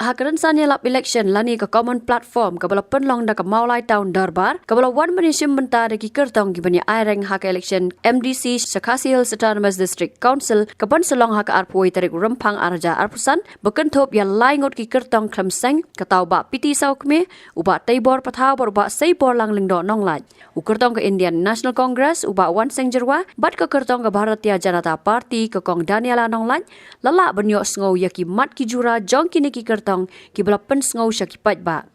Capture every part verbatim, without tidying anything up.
Ha ka rynsan ïalap election lane ka common platform kaba la pynlong da ka Mawlai Town Dorbar, kaba la wan ban ïashim bynta da ki kyrtong kiban ïa aireng ha ka election M D C sha Khasi Hills Autonomous District Council, kaban sa long ha ka arphew wei tarik Rymphang ar hajar arphew san, ba kynthup ïa lai ngut ki kyrtong khlem seng, kata u Bah P T Sawkmie, u Bah Teibor Pathaw bad u Bah Seiborlang Lyngdoh Nonglait. U kyrtong ka Indian National Congress, u Bah Wansing Jyrwa, bad ka kyrtong ka Bharatiya Janata Party, ka Kong Daniela Nonglait, la lah ban ïohsngew ïa ki mat ki jura jong kine ki kyrtong kiba la pynsngew sha ki paidbah.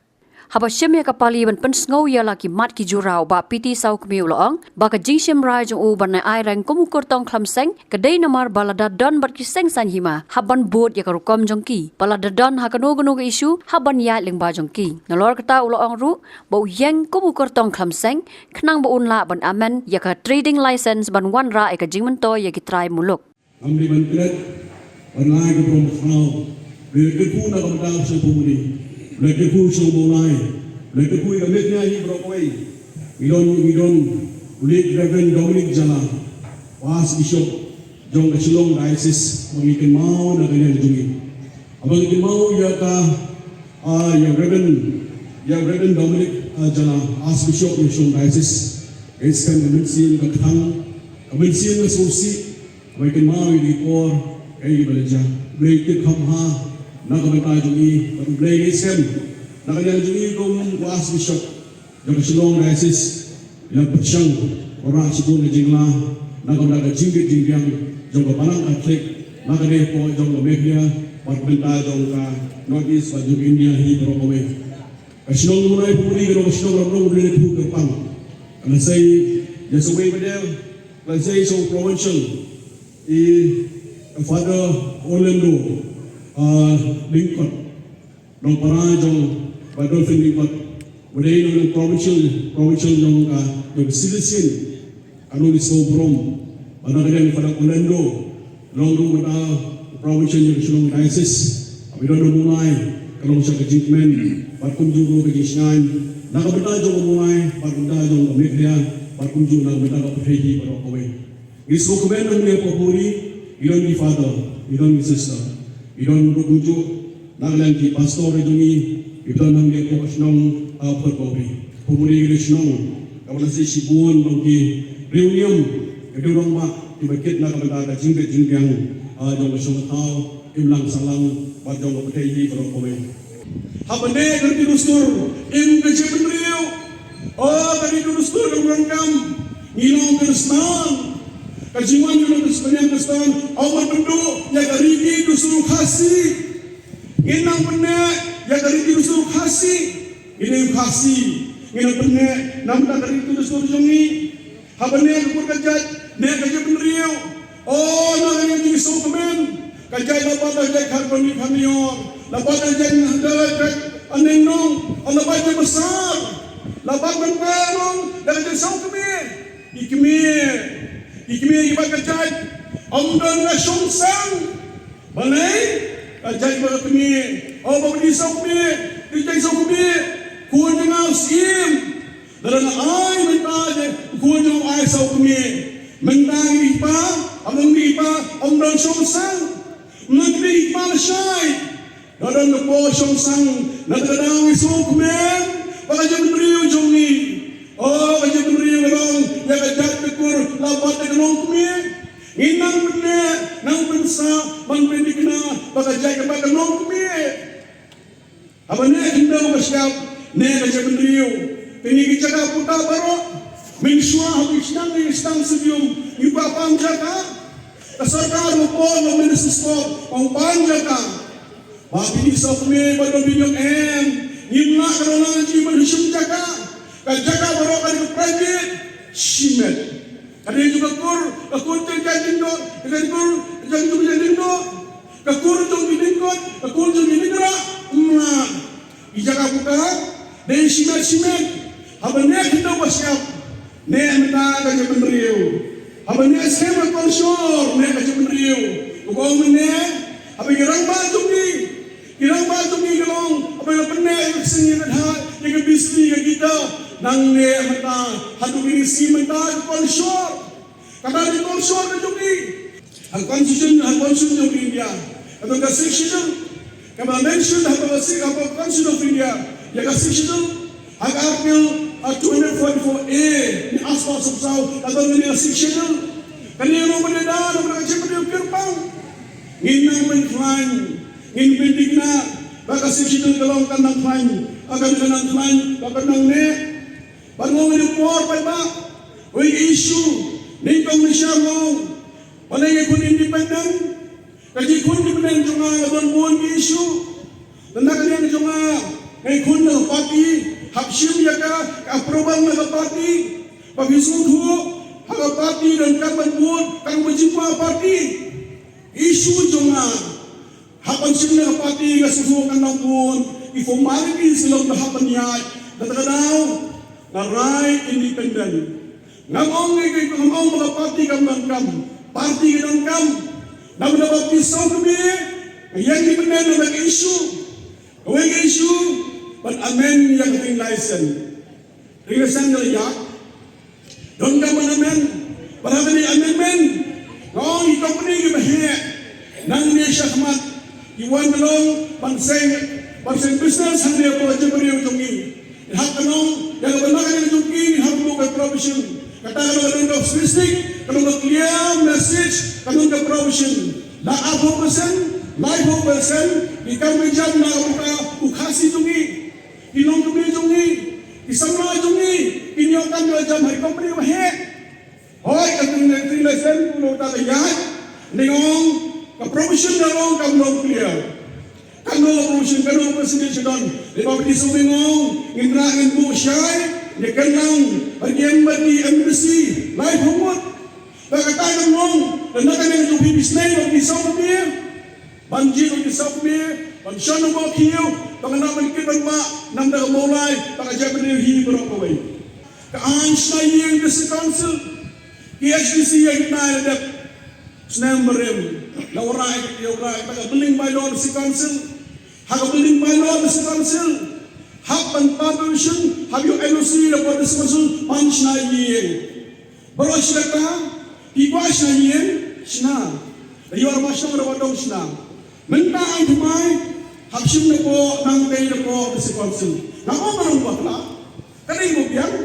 Haba shim ïa ka pali ban pynsngew ïa la ki mat ki jura, u Bah P T Sawkmie u la ong ba ka jingshim rai jong u ban ai reng kum u kyrtong khlem seng ka dei namar ba lada don bad ki seng saiñ hima hap ban bud ïa ka rukom jong ki, ba lada don ha kano kano ka issue hap ban ïaid lyngba jong ki. Nalor kata u la ong ruh ba u ïeng kum u kyrtong khlem seng khnang ba un lah ban amend ïa ka trading license ban wanrah ïa ka jingmyntoi ïa ki trai muluk. Ngam dei ban klet ban ai ka burom khnang ba ïa ka kyrkhu na ka bynta ka shnong Pumuli, ba ïa ka kyrkhu shnong Mawlai, ba ïa ka kyrkhu ïa ka Meghalaya hi baroh kawei. Ngi don, ngi don u Late Reverend Dominic Jala, Archbishop jong ka Shillong Diocese, ba ngi kynmaw na ka liang jong ngi. Haba ngi kynmaw ïa ka, ah, ïa Reverend, ïa Reverend Dominic, ah, Jala, Archbishop jong ka Shillong Diocese, ka skhem ka mynsiem ka kthang, ka mynsiem ka sngewsih, haba ngi kynmaw ïa ki por kaei ba la jia. Blei tip kham bha na ka bynta jong ngi, bad U Blei, ngi skhem na ka liang jong ngi kum u Archbishop jong ka Shillong Diocese, ïa pyrshang wanrah shibun ka jingla na ka bynta ka jingbit jingbiang jong ka Balang Katholik na ka dei hapoh jong ka Meghalaya bad bynta jong ka North East bad jong India hi baroh kawei. Ka shnong Mawlai Pumuli ka long ka shnong ram long, ka dei ka kyrpang. Ka la sei ïa sa wei ba dei, ka la sei sa u provincial, i Father Orlando, ah, Lyngkot, nongpara jong Bah Dolphin Lyngkot, ba dei nong provincial, provincial jong ka, jong ka Silesian. Ka long i sngewbha burom ba na ka liang Father Orlando, long ruh mynta u provincial jong ka Shillong Diocese. Haba i don ha Mawlai, ka long sha ka jingkmen bad kumjuh ruh ka jingshngaiñ na ka bynta jong ka Mawlai bad bynta jong ka Meghalaya bad kumjuh na ka bynta ka pyrthei hi baroh kawei. Ngi sngewkmen nangne hapoh Pumuli, ngi don ki father, ngi don ki sister, ngi don ruh kumjuh na ka liang ki pastor jong ngi, ki don nangne hapoh shnong, ah, Phurbawri. Pumuli ka dei shnong kaba la sei shibun long ki riewniam, ki riew rangbah kiba kit na ka bynta ka jingbit jingbiang, ah, jong ka shong ka thaw, imlang sahlang bad jong ka pyrthei hi baroh kawei. Haba neh ka riti dustur, im ka jaitbynriew. O, ka riti dustur ka burom kam. Ngi long Khristan. Ka jingwan ngi long Khristan, Khristan. Ym ban pynduh ïa ka riti dustur Khasi. Ngin nang pynneh ïa ka riti dustur Khasi. Ngi dei Khasi. Ngin nang pynneh namar ka riti dustur jong ngi. Haba neh ka kur ka jait, neh ka jaitbynriew. O, na ka liang jong ngi sngewkmen. Ka jait la bat da jait Kharkongwi Khanior. La bat da jait Nongdoi, jait Aneng Nong. La bat jait Basar. La bat ban pynlong da ka jait sngewkmen. Ki kmie. Ki kmie ki bat ka jait. Ym don ka shong sang. Balei? Ka jait ba ka kmie. O, ba ka dei sngewkmen. Ka jait sngewkmen. Khun jong nga u Syiem. Lada nga ai mynta jait, khun jong nga u ai sngewkmen. Mynta ngi dei ki kpa, ym ngi dei ki kpa, ym don shong sang. Mynta ngi dei ki kpa lashai. Lada don ka por shong sang, na kata ka daw ngi sngewkmen ba ka jaitbynriew jong ngi. O, ka jaitbynriew ka long ïa ka jait ka kur, la bat da ka nongkmie. Ngin nang pynneh, nang pynsah, ban pynthikna ba ka jait ka bat ka nongkmie. Haba neh khyndew ba shyiap, neh ka jaitbynriew. Kine ki jaka puta baroh. Mynshuwa haba ngi sdang, ngi sdang shuh, ngi kwah pan jaka. Ka sorkar, u Paul, u Minister Sport, u pan jaka. Ba phi sngewkmen ba don phi ïoh em. Ngim lah ka dona jingmynsiem jaka. Ka jaka baroh ka dei ka private. Shimet. Ka dei jong ka kur, ka kur jong ka jingdon, ka dei kur jong ka jingdon. Ka kur jong ki lyngkot, ka kur jong ki lyngra, mla. Ki jaka puta, dei shimet shimet. Haba neh khyndew ba shyiap, neh mynta ka jaitbynriew. Haba neh skhem ka kolshor, neh ka jaitbynriew. Ka kong mynne, haba ki rangbah jong ngi, ki rangbah jong ngi ki long, haba la pynneh ïa ka ksing ïa ka dhah, ïa ka bisni ïa ka kita, nang neh mynta, haduh kine shi mynta ka kolshor. Kata ka kolshor ka jong ngi. Ha constitution, ha constitution jong India. Kata ka sixth schedule. Kaba mention ha ka Sixth, ha ka Constitution of India, ïa ka Sixth Schedule, ha ka Article, uh, two hundred forty-four A, ne aspaw saw, ka don ïa ka Sixth Schedule. Kane ruh ban ïada, ruh ban ka jingpynïoh kyrpang. Ngin nang pynkhlaiñ, ngin pynthikna, ba ka Sixth Schedule ka long kan nang khlaiñ, ka kan nang khlaiñ, ka kan nang neh. Ban ong ïa u por paidbah, wei issue, nyngkong nyngshar nga ong, ba nga khun independent, ka jingkhun independent jong nga ka don bun ki issue. Te na ka liang jong nga, nga khun na ka party, hap shim ïa ka, ka approval na ka party, ba phi sngewthuh, ha ka party donkam ban bud, kan ba jingkwah party. Issue jong nga, hap ban shim na ka party nga sngewthuh kan long bun ki formalities ki long ba hap ban ïaid. Kata ka daw nga rai independent. Ngam ong ngi ki ngam ong ba ka party kam donkam. Party ka donkam. Namar ba ki song kmie nga ïeng independent na ka issue. Kawei ka issue ban amend ïa ka ding license. Ring ka seng ka ïa. Donkam ban amend. Para kane amendment. Nga ong i company kiba heh. Nangne shakhmat. I wan ka long ban seng, ban seng business hangne hapoh ka jingïarap jong ngi. Hap ka long, ïa kaba na ka jong ngi, hap ka long ka provision. Kata ka long ka specific, ka long ka clear message, ka long ka provision. La arphew percent, laiphew percent, ki kam ka jam na ka bynta u Khasi jong ngi. Ki longkmie jong ngi, ki samla jong ngi, kin ïoh kam ïoh jam ha ki company ba heh. Hooid, ka ding ne ding license u nota ka ïaid. Ni ong ka provision ka long kam long clear. Ka long provision, ka long percentage don. Dei ba phi sngewbha ong, ngin rah ngin buh shai, ngin kynlang, ba ngin ba ki embassy, laiphew ngut. Ba kata ka long, dan na ka ding jong phi business, ba phi sngewbha. Ban jied ïa ki sawkmie, ban shon ïa u khiew, ba nga nang ban kit ban mah, namar ka Mawlai, ba ka jaitbynriew hi baroh kawei. Ka aiñ shna ïing District Council, K H D C ïa ki nai dep. Snem barim, la wanrah ïa ka, wanrah ïa ka building bylaw District Council. Ha ka building bylaw District Council. Hap ban pan permission, hap ïoh N O C da ka District Council, ban shna ïing. Baroh shi katta, ki kwah shna ïing, shna. Da ïoh ra ba shnong ra ba dong shna. Mynta aiñ thymmai, hap shim na pdeng, nang tei na pdeng, District Council. Nga ong ba long bakla. Ka dei ba biang,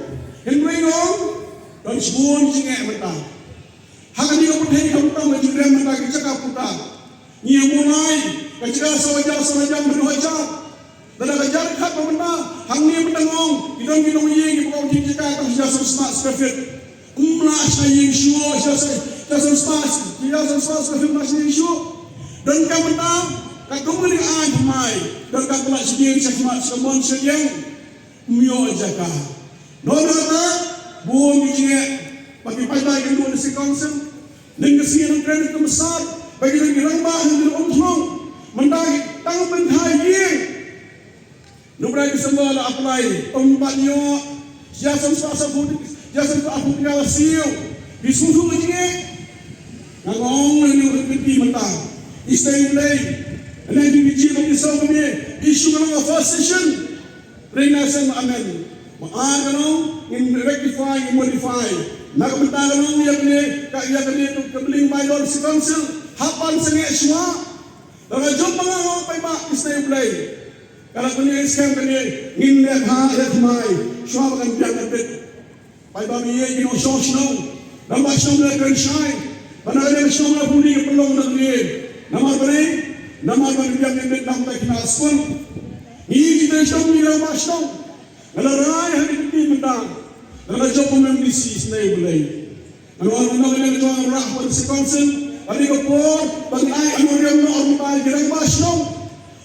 hynrei nga ong, don shibun jingeh mynta. Ha kane ka pyrthei khamtam ka jingrem mynta ka jaka puta. Ngi ïa Mawlai, ka jaka saw hajar, saw hajar, hynriew hajar. Lada ka jar khat ba mynta, hangne mynta nga ong, ki don ki nongïing, ki ba ong ki jaka tang hajar san spah square feet. Ym lah shna ïing shuh, hajar san, hajar san spah, hajar san spah square feet ym lah shna ïing shuh. Donkam mynta, katkum kane ka aiñ thymmai, donkam ka lah shadien shakhmat shamon shadien. Ym ïoh jaka. Nongkynnoh bun ki jingeh ba ki paidbah ki ïakynduh District Council. Ning ka sngi nang kren ka masa ba ki dang ki rangbah nang ki um thnong. Mynta ki tang ban thai ïing. Nubra ki symbai la apply ym pat ïoh. Ïa san spah sa put, ïa san spah put ïa la siew. Ki sngewthuh ka jingeh. Nga ong ïa ki mynta. Isynei U Blei. Ane ki jingeh ba ki sngewthuh ka jingeh. Issue ka long ka first session. Ring na seng ma amen. Ma ar ka long, ngin rectify, ngin modify. Na ka bynta ka long ïa kane, ka ïa kane ka building bylaw District Council. Hap ban sangeh shuwa. Lada jop ma nga ong paidbah, isynei U Blei. Ka la kane skhem kane, ngin leh ha ïa thymmai. Shuwa ba kan biang ka bit. Paidbah, ïa ki nongshong shnong. Rangbah shnong la kren shai. Ba na ka liang shnong la puni ka pynlong na ka liang. Namar balei? Namar ba ngi biang ngi bit nam ta kina skul. Ngi ki dei shnong ngi rangbah shnong. Nga la rai ha ki kti mynta. Nga la jop kum M D C isynei U Blei. Nga la wan na ka liang jong rah ba District Council. Ba ngi ka por ba ngi ai honorarium na ong ba ki rangbah shnong.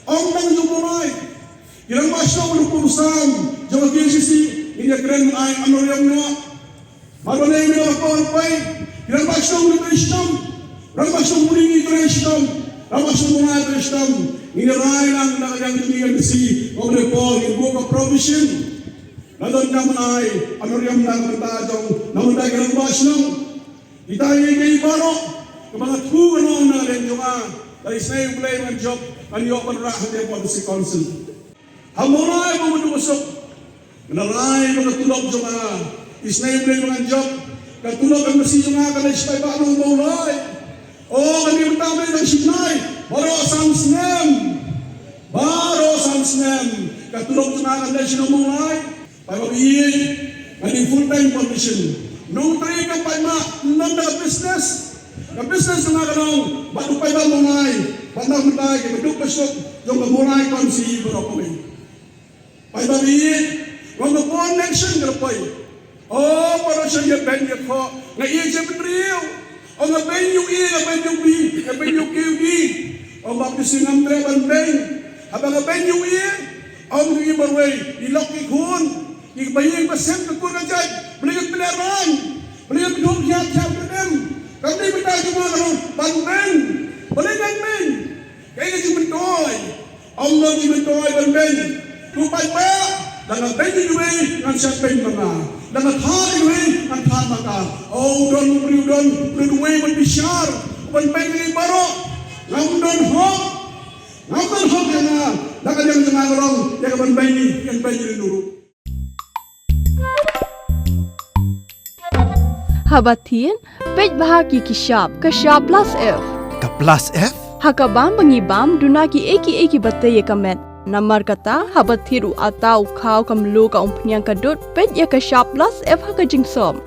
Ong nang jong U Blei. Ki rangbah shnong ruh kum sam jong ka K H A D C, ngin ïa kren ai honorarium noh. Mar ba ngi ïa kren pai, ki rangbah shnong ruh trei shitom. Rangbah shnong Mawlai trei shitom. Rangbah shnong Mawlai trei shitom. Ngin ïa rai lang na ka liang jong ngi ka M D C, ong ne por ngin buh ka provision. La donkam ban ai honorarium na ka bynta jong, na ka bynta ki rangbah shnong. Kita ïa ki baroh, kaba nga thmu ban ong na ka liang jong nga, lada isynei U Blei ban jop, ngan ïoh ban rah hangtei hapoh District Council. Ha Mawlai ba mut u suk. Nga rai ba ka tulop jong nga, isynei U Blei ba ngan jop, ka tulop M D C jong nga ka dei shipai ba long Mawlai. O, kane mynta ba dang shim nai, baroh san snem. Baroh san snem ka tulop jong nga kan dei shnong Mawlai. Paidbah ïeit, nga dei full time politician. Nongtrei ka paidbah, ym don da ka business. Ka business jong nga ka long bad u paidbah Mawlai, bad na mynta ki baduk bashuk jong ka Mawlai Constituency baroh kawei. Paidbah ïeit, nga ka por election ka la poi. O, por election ïa beiñ ïa khoh, nga ïeit ïa bynriew. O, nga beiñ ïa u A, nga beiñ ïa u B, nga beiñ ïa u K, u D. O, ba phi ngam treh ban beiñ. Haba nga beiñ ïa u A, o, nga ïeit marwei, i lok i khun, i ba ïing ba sem, ka kur ka jait, ba leit pynlehrain, ba leit pynhun hiar hiar pynlem. Kam dei mynta jong nga ka long ban beiñ, ba leit ngan beiñ. Kaei ka jingmyntoi? Ym don jingmyntoi ban beiñ. Ko paidbah, lada nga beiñ ïa uwei ngan shah beiñ ma nga. Lada nga thad ïa uwei ngan thad ma ka. O, u don u briew, u don u briew uwei ban bishar, ban beiñ ïa baroh. Ngam don hok. Ngam don hok ïa nga. Lada ka liang jong nga ka long ïa ka ban beiñ, ngan beiñ ïa u ruh. Haba thied, peit bha ïa ki shap, ka shap plus F. Ka plus F? Ha ka bam ba ngi bam, duna kiei kiei kiba tei ïa ka met. Namar kata, haba thied u atta, u khaw, ka mluh, ka umphniang, ka dud, peit ïa ka shap plus F ha ka jingsop.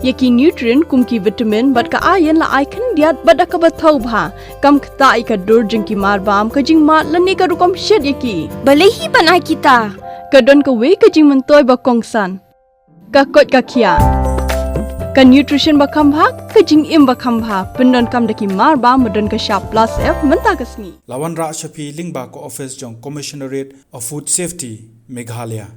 Ïa ki nutrient kum ki vitamin bad ka iron la ai khyndiat bad da kaba thaw bha. Kam ktah ïa ka dur jong ki marbam, ka jingmad lane ka rukom shet ïa ki. Balei hi ban ai kita? Ka don kawei ka jingmyntoi ba kongsan. Ka koit ka khiah. Ka nutrition ba kham bha, ka jingim ba kham bha. Pyndonkam da ki marbam ba don ka shap plus F mynta ka sngi. La wanrah sha phi lyngba ka office jong Commissionerate of Food Safety, Meghalaya.